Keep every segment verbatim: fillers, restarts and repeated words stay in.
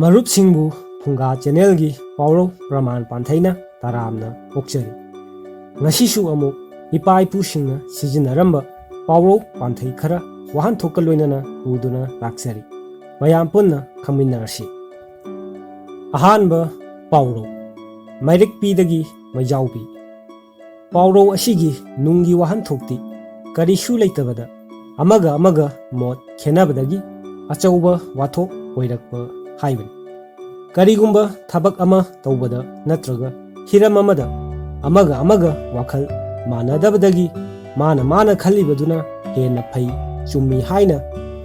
ꯃꯔꯨꯞꯁꯤꯡꯕꯨ ꯐꯨꯡꯒꯥ ꯆꯦꯅꯦꯜꯒꯤ ꯄꯥꯎꯔꯧ ꯄ꯭ꯔꯃꯥꯟ ꯄꯥꯟꯊꯩꯅ ꯇꯔꯥꯝꯅ ꯑꯣꯛꯆꯔꯤ꯫ ꯉꯁꯤꯁꯨ ꯑꯃꯨꯛ ꯏꯄꯥ ꯏꯄꯨꯁꯤꯡꯅ ꯁꯤꯖꯤꯟꯅꯔꯝꯕ ꯄꯥꯎꯔꯧ ꯄꯥꯟꯊꯩ ꯈꯔ ꯋꯥꯍꯟꯊꯣꯛꯀ ꯂꯣꯏꯅꯅ ꯄꯨꯗꯨꯅ ꯂꯥꯛꯆꯔꯤ꯫ ꯃꯌꯥꯝ ꯄꯨꯟꯅ ꯈꯪꯃꯤꯟꯅꯔꯁꯤ꯫ ꯑꯍꯥꯟꯕ ꯄꯥꯎꯔꯧ, ꯃꯩꯔꯤꯛꯄꯤꯗꯒꯤ ꯃꯩꯖꯥꯎꯕꯤ꯫ ꯄꯥꯎꯔꯧ ꯑꯁꯤꯒꯤ ꯅꯨꯡꯒꯤ ꯋꯥꯍꯟꯊꯣꯛꯇꯤ ꯀꯔꯤꯁꯨ ꯂꯩꯇꯕꯗ ꯑꯃꯒ ꯑꯃꯒ ꯃꯣꯠ ꯈꯦꯠꯅꯕꯗꯒꯤ ꯑꯆꯧꯕ ꯋꯥꯊꯣꯛ ꯑꯣꯏꯔꯛꯄ ꯍꯥꯏꯕꯅꯤ꯫ ꯀꯔꯤꯒꯨꯝꯕ ꯊꯕꯛ ꯑꯃ ꯇꯧꯕꯗ ꯅꯠꯇ꯭ꯔꯒ ꯍꯤꯔꯝ ꯑꯃꯗ ꯑꯃꯒ ꯑꯃꯒ ꯋꯥꯈꯜ ꯃꯥꯟꯅꯗꯕꯗꯒꯤ ꯃꯥꯅ ꯃꯥꯅ ꯈꯜꯂꯤꯕꯗꯨꯅ ꯍꯦꯟꯅ ꯐꯩ, ꯆꯨꯝꯃꯤ ꯍꯥꯏꯅ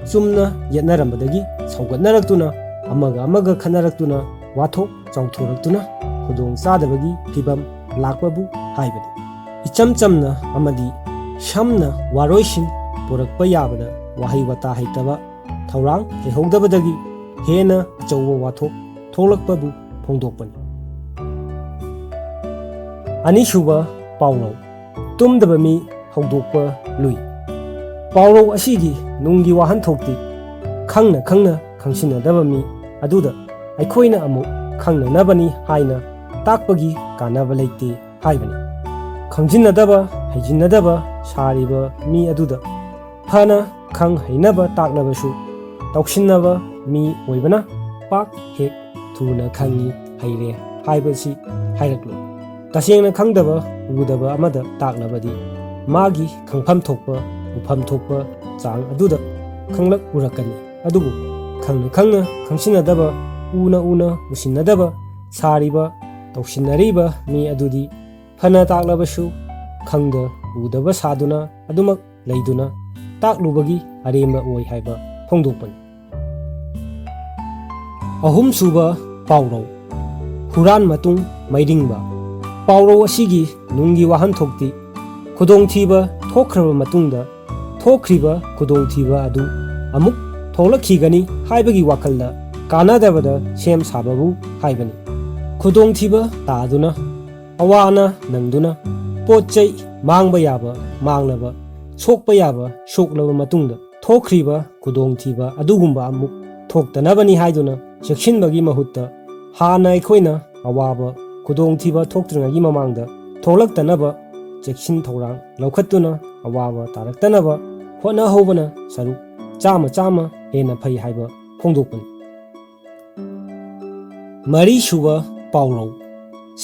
ꯆꯨꯝꯅ ꯌꯦꯠꯅꯔꯝꯕꯗꯒꯤ ꯁꯧꯒꯠꯅꯔꯛꯇꯨꯅ ꯑꯃꯒ ꯑꯃꯒ ꯈꯠꯅꯔꯛꯇꯨꯅ ꯋꯥꯊꯣꯛ ꯆꯥꯎꯊꯣꯔꯛꯇꯨꯅ ꯈꯨꯗꯣꯡ ꯆꯥꯗꯕꯒꯤ ꯐꯤꯕꯝ ꯂꯥꯛꯄꯕꯨ ꯍꯥꯏꯕꯅꯤ꯫ ꯏꯆꯝ ꯆꯝꯅ ꯑꯃꯗꯤ ꯁꯝꯅ ꯋꯥꯔꯣꯏꯁꯤꯟ ꯄꯨꯔꯛꯄ ꯌꯥꯕꯗ ꯋꯥꯍꯩ ꯋꯥꯇꯥ ꯍꯩꯇꯕ, ꯊꯧꯔꯥꯡ ꯍꯩꯍꯧꯗꯕꯗꯒꯤ ꯍꯦꯟꯅ ꯑꯆꯧꯕ ꯋꯥꯊꯣꯛ ꯊꯣꯛꯂꯛꯄꯕꯨ ꯐꯣꯡꯗꯣꯛꯄꯅꯤ꯫ ꯑꯅꯤꯁꯨꯕ ꯄꯥꯎꯔꯧ, ꯇꯨꯝꯗꯕ ꯃꯤ ꯍꯧꯗꯣꯛꯄ ꯂꯨꯏ꯫ ꯄꯥꯎꯔꯧ ꯑꯁꯤꯒꯤ ꯅꯨꯡꯒꯤ ꯋꯥꯍꯟꯊꯣꯛꯇꯤ ꯈꯪꯅ ꯈꯪꯅ ꯈꯪꯁꯤꯟꯅꯗꯕ ꯃꯤ ꯑꯗꯨꯗ ꯑꯩꯈꯣꯏꯅ ꯑꯃꯨꯛ ꯈꯪꯅꯅꯕꯅꯤ ꯍꯥꯏꯅ ꯇꯥꯛꯄꯒꯤ ꯀꯥꯟꯅꯕ ꯂꯩꯇꯦ ꯍꯥꯏꯕꯅꯤ꯫ ꯈꯪꯖꯤꯟꯅꯗꯕ, ꯍꯩꯖꯤꯟꯅꯗꯕ ꯁꯥꯔꯤꯕ ꯃꯤ ꯑꯗꯨꯗ ꯐꯅ ꯈꯪ ꯍꯩꯅꯕ ꯇꯥꯛꯂꯕꯁꯨ ꯇꯧꯁꯤꯟꯅꯕ ꯃꯤ ꯑꯣꯏꯕꯅ ꯄꯥꯛ ꯍꯦꯛ ꯊꯨꯅ ꯈꯪꯉꯤ ꯍꯩꯔꯦ ꯍꯥꯏꯕꯁꯤ ꯍꯥꯏꯔꯛꯂꯣꯏ꯫ ꯇꯁꯦꯡꯅ ꯈꯪꯗꯕ ꯎꯗꯕ ꯑꯃꯗ ꯇꯥꯛꯂꯕꯗꯤ ꯃꯥꯒꯤ ꯈꯪꯐꯝ ꯊꯣꯛꯄ ꯎꯐꯝ ꯊꯣꯛꯄ ꯆꯥꯡ ꯑꯗꯨꯗ ꯈꯪꯂꯛ ꯎꯔꯛꯀꯅꯤ꯫ ꯑꯗꯨꯕꯨ ꯈꯪꯅ ꯈꯪꯅ ꯈꯪꯁꯤꯟꯅꯗꯕ, ꯎꯅ ꯎꯅ ꯎꯁꯤꯟꯅꯗꯕ ꯁꯥꯔꯤꯕ ꯇꯧꯁꯤꯟꯅꯔꯤꯕ ꯃꯤ ꯑꯗꯨꯗꯤ ꯐꯅ ꯇꯥꯛꯂꯕꯁꯨ ꯈꯪꯗ ꯎꯗꯕ ꯁꯥꯗꯨꯅ ꯑꯗꯨꯃꯛ ꯂꯩꯗꯨꯅ ꯇꯥꯛꯂꯨꯕꯒꯤ ꯑꯔꯦꯝꯕ ꯑꯣꯏ ꯍꯥꯏꯕ ꯐꯣꯡꯗꯣꯛꯄꯅꯤ꯫ ꯑꯍꯨꯝꯁꯨꯕ ꯄꯥꯎꯔꯧ, ꯍꯨꯔꯥꯟ ꯃꯇꯨꯡ ꯃꯩꯔꯤꯡꯕ꯫ ꯄꯥꯎꯔꯧ ꯑꯁꯤꯒꯤ ꯅꯨꯡꯒꯤ ꯋꯥꯍꯟꯊꯣꯛꯇꯤ ꯈꯨꯗꯣꯡꯊꯤꯕ ꯊꯣꯛꯈ꯭ꯔꯕ ꯃꯇꯨꯡꯗ ꯊꯣꯛꯈ꯭ꯔꯤꯕ ꯈꯨꯗꯣꯡꯊꯤꯕ ꯑꯗꯨ ꯑꯃꯨꯛ ꯊꯣꯛꯂꯛꯈꯤꯒꯅꯤ ꯍꯥꯏꯕꯒꯤ ꯋꯥꯈꯜꯗ ꯀꯥꯟꯅꯗꯕꯗ ꯁꯦꯝ ꯁꯥꯕꯕꯨ ꯍꯥꯏꯕꯅꯤ꯫ ꯈꯨꯗꯣꯡꯊꯤꯕ ꯇꯥꯗꯨꯅ, ꯑꯋꯥ ꯑꯅꯥ ꯅꯪꯗꯨꯅ, ꯄꯣꯠ ꯆꯩ ꯃꯥꯡꯕ ꯌꯥꯕ ꯃꯥꯡꯂꯕ, ꯁꯣꯛꯄ ꯌꯥꯕ ꯁꯣꯛꯂꯕ ꯃꯇꯨꯡꯗ ꯊꯣꯛꯈ꯭ꯔꯤꯕ ꯈꯨꯗꯣꯡꯊꯤꯕ ꯑꯗꯨꯒꯨꯝꯕ ꯑꯃꯨꯛ ꯊꯣꯛꯇꯅꯕꯅꯤ ꯍꯥꯏꯗꯨꯅ ꯆꯦꯛꯁꯤꯟꯕꯒꯤ ꯃꯍꯨꯠꯇ ꯍꯥꯟꯅ ꯑꯩꯈꯣꯏꯅ ꯑꯋꯥꯕ ꯈꯨꯗꯣꯡꯊꯤꯕ ꯊꯣꯛꯇ꯭ꯔꯤꯉꯩꯒꯤ ꯃꯃꯥꯡꯗ ꯊꯣꯛꯂꯛꯇꯅꯕ ꯆꯦꯛꯁꯤꯟ ꯊꯧꯔꯥꯡ ꯂꯧꯈꯠꯇꯨꯅ ꯑꯋꯥꯕ ꯇꯥꯔꯛꯇꯅꯕ ꯍꯣꯠꯅꯍꯧꯕꯅ ꯁꯔꯨꯛ ꯆꯥꯝꯃ ꯆꯥꯝꯃ ꯍꯦꯟꯅ ꯐꯩ ꯍꯥꯏꯕ ꯐꯣꯡꯗꯣꯛꯄꯅꯤ꯫ ꯃꯔꯤꯁꯨꯕ ꯄꯥꯎꯔꯧ,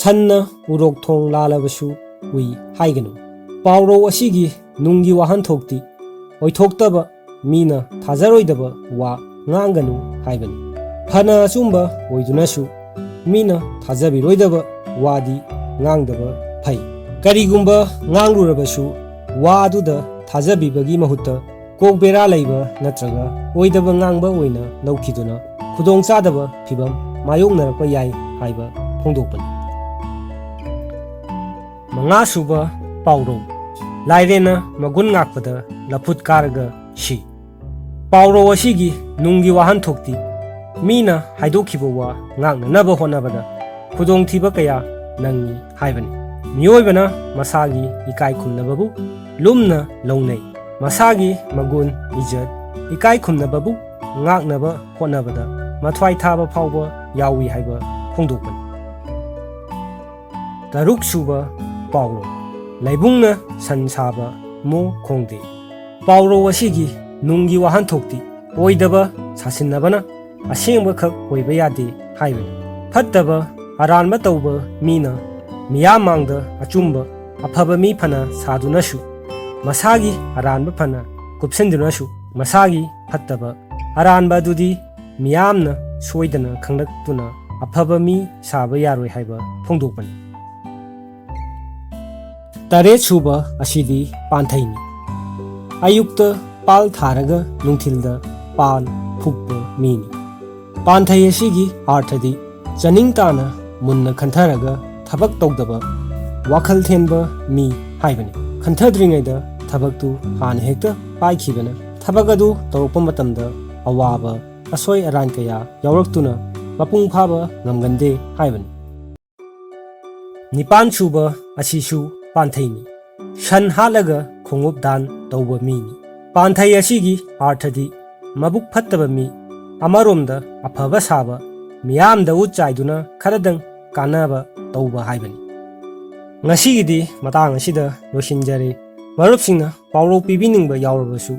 ꯁꯟꯅ ꯎꯔꯣꯛ ꯊꯣꯡ ꯂꯥꯜꯂꯕꯁꯨ ꯎꯏ ꯍꯥꯏꯒꯅꯨ꯫ ꯄꯥꯎꯔꯧ ꯑꯁꯤꯒꯤ ꯅꯨꯡꯒꯤ ꯋꯥꯍꯟꯊꯣꯛꯇꯤ ꯑꯣꯏꯊꯣꯛꯇꯕ, ꯃꯤꯅ ꯊꯥꯖꯔꯣꯏꯗꯕ ꯋꯥ ꯉꯥꯡꯒꯅꯨ ꯍꯥꯏꯕꯅꯤ꯫ ꯐꯅ ꯑꯆꯨꯝꯕ ꯑꯣꯏꯗꯨꯅꯁꯨ ꯃꯤꯅ ꯊꯥꯖꯕꯤꯔꯣꯏꯗꯕ ꯋꯥꯗꯤ ꯉꯥꯡꯗꯕ ꯐꯩ꯫ ꯀꯔꯤꯒꯨꯝꯕ ꯉꯥꯡꯂꯨꯔꯕꯁꯨ ꯋꯥ ꯑꯗꯨꯗ ꯊꯥꯖꯕꯤꯕꯒꯤ ꯃꯍꯨꯠꯇ ꯀꯣꯛ ꯕꯦꯔꯥ ꯂꯩꯕ ꯅꯠꯇ꯭ꯔꯒ ꯑꯣꯏꯗꯕ ꯉꯥꯡꯕ ꯑꯣꯏꯅ ꯂꯧꯈꯤꯗꯨꯅ ꯈꯨꯗꯣꯡꯆꯥꯗꯕ ꯐꯤꯚꯝ ꯃꯥꯌꯣꯛꯅꯔꯛꯄ ꯌꯥꯏ ꯍꯥꯏꯕ ꯐꯣꯡꯗꯣꯛꯄꯅꯤ꯫ ꯃꯉꯥꯁꯨꯕ ꯄꯥꯎꯔꯧ, ꯂꯥꯏꯔꯦꯟꯅ ꯃꯒꯨꯟ ꯉꯥꯛꯄꯗ ꯂꯐꯨꯠ ꯀꯥꯔꯒ ꯁꯤ꯫ ꯄꯥꯎꯔꯧ ꯑꯁꯤꯒꯤ ꯅꯨꯡꯒꯤ ꯋꯥꯍꯟꯊꯣꯛꯇꯤ ꯃꯤꯅ ꯍꯥꯏꯗꯣꯛꯈꯤꯕ ꯋꯥ ꯉꯥꯛꯅꯅꯕ ꯍꯣꯠꯅꯕꯗ ꯈꯨꯗꯣꯡꯊꯤꯕ ꯀꯌꯥ ꯅꯪꯉꯤ ꯍꯥꯏꯕꯅꯤ꯫ ꯃꯤꯑꯣꯏꯕꯅ ꯃꯁꯥꯒꯤ ꯏꯀꯥꯏ ꯈꯨꯝꯅꯕꯕꯨ ꯂꯨꯝꯅ ꯂꯧꯅꯩ꯫ ꯃꯁꯥꯒꯤ ꯃꯒꯨꯟ, ꯏꯖꯠ, ꯏꯀꯥꯏ ꯈꯨꯝꯅꯕꯕꯨ ꯉꯥꯛꯅꯕ ꯍꯣꯠꯅꯕꯗ ꯃꯊ꯭ꯋꯥꯏ ꯊꯥꯕ ꯐꯥꯎꯕ ꯌꯥꯎꯏ ꯍꯥꯏꯕ ꯐꯣꯡꯗꯣꯛꯄꯅꯤ꯫ ꯇꯔꯨꯛꯁꯨꯕ ꯄꯥꯎꯔꯧ, ꯂꯩꯕꯨꯡꯅ ꯁꯟ ꯁꯥꯕ ꯃꯣ ꯈꯣꯡꯗꯦ꯫ ꯄꯥꯎꯔꯧ ꯑꯁꯤꯒꯤ ꯅꯨꯡꯒꯤ ꯋꯥꯍꯟꯊꯣꯛꯇꯤ ꯑꯣꯏꯗꯕ ꯁꯥꯁꯤꯟꯅꯕꯅ ꯑꯁꯦꯡꯕꯈꯛ ꯑꯣꯏꯕ ꯌꯥꯗꯦ ꯍꯥꯏꯕꯅꯤ꯫ ꯐꯠꯇꯕ ꯑꯔꯥꯟꯕ ꯇꯧꯕ ꯃꯤꯅ ꯃꯤꯌꯥꯝ ꯃꯥꯡꯗ ꯑꯆꯨꯝꯕ ꯑꯐꯕ ꯃꯤ ꯐꯅ ꯁꯥꯗꯨꯅꯁꯨ ꯃꯁꯥꯒꯤ ꯑꯔꯥꯟꯕ ꯐꯅ ꯀꯨꯞꯁꯤꯟꯗꯨꯅꯁꯨ ꯃꯁꯥꯒꯤ ꯐꯠꯇꯕ ꯑꯔꯥꯟꯕ ꯑꯗꯨꯗꯤ ꯃꯤꯌꯥꯝꯅ ꯁꯣꯏꯗꯅ ꯈꯪꯂꯛꯇꯨꯅ ꯑꯐꯕ ꯃꯤ ꯁꯥꯕ ꯌꯥꯔꯣꯏ ꯍꯥꯏꯕ ꯐꯣꯡꯗꯣꯛꯄꯅꯤ꯫ ꯇꯔꯦꯠꯁꯨꯕ ꯑꯁꯤꯗꯤ ꯄꯥꯟꯊꯩꯅꯤ꯫ ꯑꯌꯨꯛꯇ ꯄꯥꯜ ꯊꯥꯔꯒ ꯅꯨꯡꯊꯤꯜꯗ ꯄꯥꯟ ꯐꯨꯛꯄ ꯃꯤꯅꯤ꯫ ꯄꯥꯟꯊꯩ ꯑꯁꯤꯒꯤ ꯑꯥꯔꯊꯗꯤ ꯆꯥꯅꯤꯡ ꯇꯥꯅ ꯃꯨꯟꯅ ꯈꯟꯊꯔꯒ ꯊꯕꯛ ꯇꯧꯗꯕ, ꯋꯥꯈꯜ ꯊꯦꯟꯕ ꯃꯤ ꯍꯥꯏꯕꯅꯤ꯫ ꯈꯟꯊꯗ꯭ꯔꯤꯉꯩꯗ ꯊꯕꯛꯇꯨ ꯍꯥꯟꯅ ꯍꯦꯛꯇ ꯄꯥꯏꯈꯤꯕꯅ ꯊꯕꯛ ꯑꯗꯨ ꯇꯧꯔꯛꯄ ꯃꯇꯝꯗ ꯑꯋꯥꯕ, ꯑꯁꯣꯏ ꯑꯔꯥꯟ ꯀꯌꯥ ꯌꯥꯎꯔꯛꯇꯨꯅ ꯃꯄꯨꯡ ꯐꯥꯕ ꯉꯝꯒꯟꯗꯦ ꯍꯥꯏꯕꯅꯤ꯫ ꯅꯤꯄꯥꯟꯁꯨꯕ ꯑꯁꯤꯁꯨ ꯄꯥꯟꯊꯩꯅꯤ꯫ ꯁꯟ ꯍꯥꯠꯂꯒ ꯈꯣꯡꯎꯞ ꯗꯥꯟ ꯇꯧꯕ ꯃꯤꯅꯤ꯫ ꯄꯥꯟꯊꯩ ꯑꯁꯤꯒꯤ ꯑꯥꯔꯊꯗꯤ ꯃꯕꯨꯛ ꯐꯠꯇꯕ ꯃꯤ, ꯑꯃꯔꯣꯝꯗ ꯑꯐꯕ ꯁꯥꯕ, ꯃꯤꯌꯥꯝꯗ ꯎꯠ ꯆꯥꯏꯗꯨꯅ ꯈꯔꯗꯪ ꯀꯥꯟꯅꯕ ꯇꯧꯕ ꯍꯥꯏꯕꯅꯤ꯫ ꯉꯁꯤꯒꯤꯗꯤ ꯃꯇꯥꯡ ꯑꯁꯤꯗ ꯂꯣꯏꯁꯤꯟꯖꯔꯦ꯫ ꯃꯔꯨꯞꯁꯤꯡꯅ ꯄꯥꯎꯔꯧ ꯄꯤꯕꯤꯅꯤꯡꯕ ꯌꯥꯎꯔꯕꯁꯨ,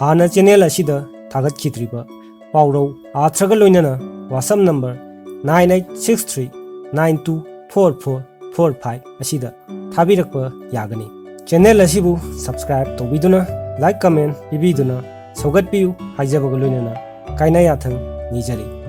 ꯍꯥꯟꯅ ꯆꯦꯅꯦꯜ ꯑꯁꯤꯗ ꯊꯥꯒꯠꯈꯤꯗ꯭ꯔꯤꯕ ꯄꯥꯎꯔꯧ ꯑꯥꯔꯊꯒ ꯂꯣꯏꯅꯅ WhatsApp number nine eight six three nine two four four four five ꯑꯁꯤꯗ ꯊꯥꯕꯤꯔꯛꯄ ꯌꯥꯒꯅꯤ꯫ ꯆꯦꯅꯦꯜ ꯑꯁꯤꯕꯨ subscribe ꯇꯧꯕꯤꯗꯨꯅ, like, comment ꯄꯤꯕꯤꯗꯨꯅ ꯁꯧꯒꯠꯄꯤꯌꯨ ꯍꯥꯏꯖꯕꯒ ꯂꯣꯏꯅꯅ ꯀꯥꯏꯅ ꯌꯥꯊꯪ ꯅꯤꯖꯔꯤ꯫